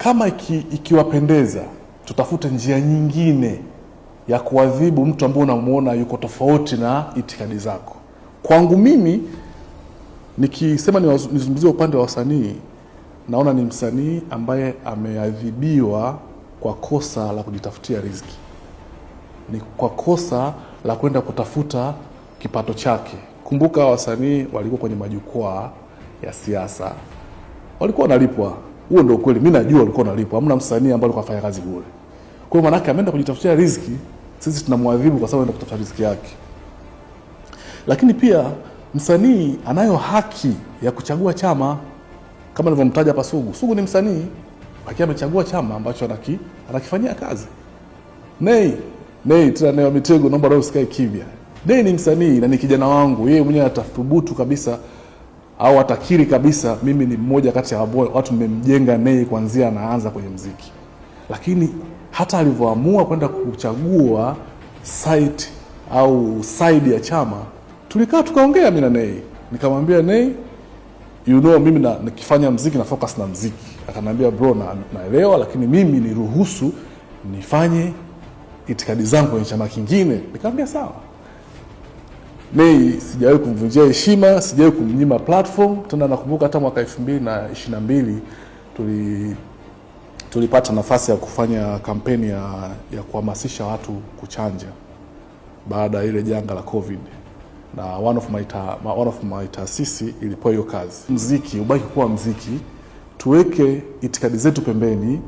Kama ikiwapendeza, tutafute njia nyingine ya kuadhibu mtu ambaye unamuona yuko tofauti na itikadi zako. Kwangu mimi nikisema nizungumzie upande wa wasanii, naona ni msanii ambaye ameadhibiwa kwa kosa la kujitafutia riziki, ni kwa kosa la kwenda kutafuta kipato chake. Kumbuka wasanii walikuwa kwenye majukwaa ya siasa, walikuwa wanalipwa. Huo ndio ukweli, mimi najua walikuwa wanalipwa. Hamna msanii ambaye alikuwa afanya kazi bure. Kwa hiyo maanake ameenda kujitafutia riziki, sisi tunamwadhibu kwa sababu anaenda kutafuta riziki yake. Lakini pia msanii anayo haki ya kuchagua chama kama nilivyomtaja hapa Sugu. Sugu ni msanii lakini amechagua chama ambacho anakifanyia kazi. Nay tena Nay wa Mitego, naomba leo usikae kimya. Nay ni msanii na ni kijana wangu, yeye mwenyewe atathubutu kabisa au atakiri kabisa, mimi ni mmoja kati ya watu nimemjenga Nay kuanzia anaanza kwenye mziki. Lakini hata alivyoamua kwenda kuchagua site au side ya chama, tulikaa tukaongea mimi na Nay, nikamwambia Nay, mimi nikifanya mziki na focus na mziki. Akanambia bro, naelewa, lakini mimi niruhusu nifanye itikadi zangu kwenye chama kingine. Nikamwambia sawa. Nay sijawahi kumvunjia heshima, sijawahi kumnyima platform. Tena nakumbuka hata mwaka 2022 tulipata nafasi ya kufanya kampeni ya kuhamasisha watu kuchanja baada ya ile janga la COVID, na one of my taasisi ilipewa hiyo kazi. Mziki ubaki kuwa mziki, tuweke itikadi zetu pembeni,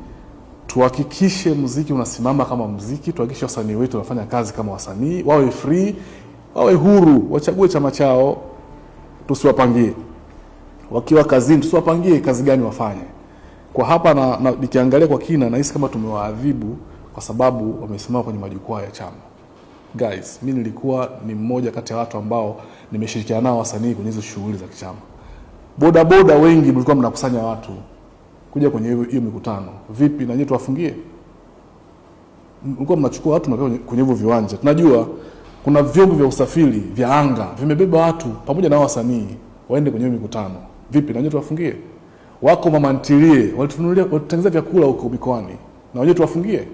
tuhakikishe mziki unasimama kama mziki, tuhakikishe wasanii wetu wanafanya kazi kama wasanii, wawe free, wawe huru, wachague chama chao, tusiwapangie. Wakiwa kazini tusiwapangie kazi gani wafanye. Kwa hapa na nikiangalia kwa kina nahisi kama tumewaadhibu kwa sababu wamesimama kwenye majukwaa ya chama. Guys, mi nilikuwa ni mmoja kati ya watu ambao nimeshirikiana nao wasanii kwenye hizo shughuli za kichama. Boda boda wengi mlikuwa mnakusanya watu kuja kwenye hiyo mikutano. Vipi na nyinyi tuwafungie? Mlikuwa mnachukua watu mnaweka kwenye hivyo viwanja. Tunajua kuna vyombo vya usafiri vya anga vimebeba watu pamoja na wasanii waende kwenye hiyo mikutano. Vipi na nyinyi tuwafungie? Wako mama ntilie walitununulia, walitutengenezea vyakula huko mikoani, na wenyewe tuwafungie?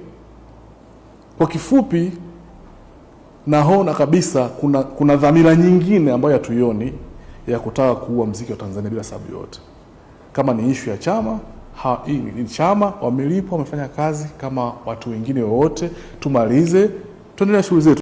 Kwa kifupi, naona kabisa kuna dhamira nyingine ambayo hatuioni ya kutaka kuua mziki wa Tanzania bila sababu yoyote. Kama ni ishu ya chama, hii ni chama, wamelipwa, wamefanya kazi kama watu wengine wowote, tumalize tuendelee shughuli zetu.